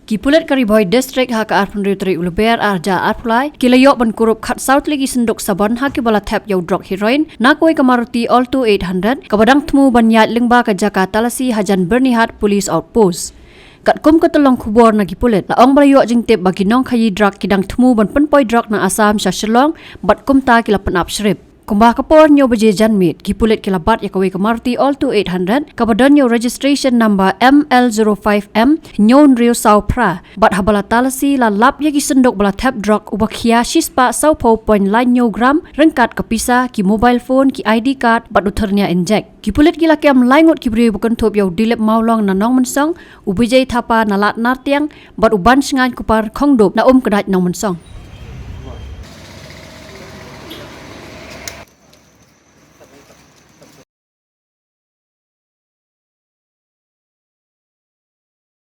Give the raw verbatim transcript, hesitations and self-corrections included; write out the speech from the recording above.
Ki pulit ka Ri Bhoi District ha ka arphew hynriew tarik u Lber arhajar arphew lai ki la ïoh ban kurup khatsaw tylli ki synduk sabon ha kiba la thep ïa u drok heroin na kawei ka Maruti Alto eight hundred kaba dang thmu ban ïaid lyngba ka jaka talasi hajan Byrnihat Police Outpost. Katkum ka tyllong khubor na ki pulit, la ong ba la ïoh jingtip ba ki nongkhaïi drok ki dang thmu ban pynpoi drok na Assam sha Shillong bad kumta ki la pynap shrip. Kumba ka por hynñiew baje janmiet, ki pulit ki la bat ïa kawei ka Maruti Alto eight hundred kaba don ïa u registration number M L zero five M hynñiew hynriew saw phra, bad haba la talasi la lap ïa ki synduk ba la thep drok uba khia shispah sawphew point lai hynñiew gram, ryngkat ka pisa, ki mobile phone, ki I D card bad u thyrnia injek. Ki pulit ki la kem lai ngut ki briew ba kynthup ïa u Dilip Mawlong na Nongmynsong, u Bijay Thapa na Lad Nartiang bad u Banshngain Kupar Khongdup na Umkdait Nongmynsong.